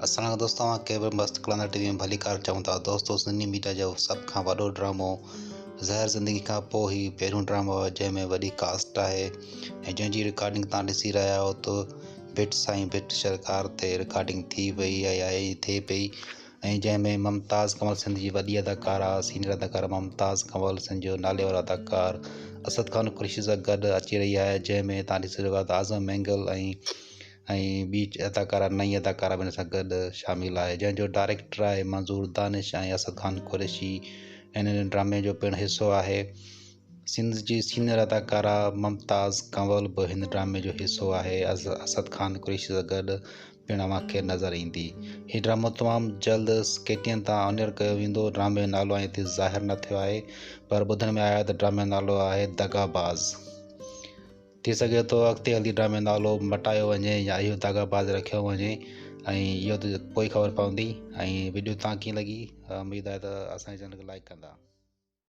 السلام عليڪم دوستو اوهان کي به مست قلندر ٽي وي ۾ ڀليڪار چئون ٿا دوستو سنڌي ميڊيا جو سڀ کان وڏو ڊرامو زهر زندگي کان پوء هي پهريون ڊرامو آهي جنهن ۾ وڏي ڪاسٽ آهي ۽ جنهن جي رڪارڊنگ تان ڏسي رهيا آهيو ته ڀٽ سائين ڀٽ سرڪار تي رڪارڊنگ ٿي وئي آهي ۽ ٿئي پئي ۽ جنهن ۾ ممتاز ڪنول سنڌ جي وڏي اداڪارا سينئر اداڪارا ممتاز ڪنول سنڌ جو نالي وارو اداڪار اسد خان قريشي سان گڏ اچي رهي آهي جنهن ۾ تان ڏسي رهيا ته اعظم مينگل ۽ ۽ ٻي اداڪارا نئين اداڪارا به ان سان گڏ شامل آهي جنهن جو ڊائريڪٽر آهي منظور دانش ۽ اسد خان قريشي ان ڊرامي جو پڻ حصو آهي سنڌ جي سينئر اداڪارا ممتاز ڪنول به هن ڊرامي جو حصو آهي اسد خان قريشي سان گڏ پڻ اوهان کي نظر ايندي هي ڊرامو تمام جلد ڪي ٽي اين تان آنيئر ڪيو ويندو ڊرامي جو نالو ۽ هتي ظاهر نه ٿيو آهي پر ٻڌڻ ۾ آيو آهي ته ڊرامي جو نالو آهي دغاباز ٿي سگهي ٿو اڳتي هلي ڊرامي جو نالو مٽايو وڃي يا اهو دغا باز رکيو وڃي ۽ اهو ته پوء خبر پوندي ۽ وڊيو تان ڪيئن لڳي اميد آهي ته اسان جي چينل کي لائڪ ڪندا.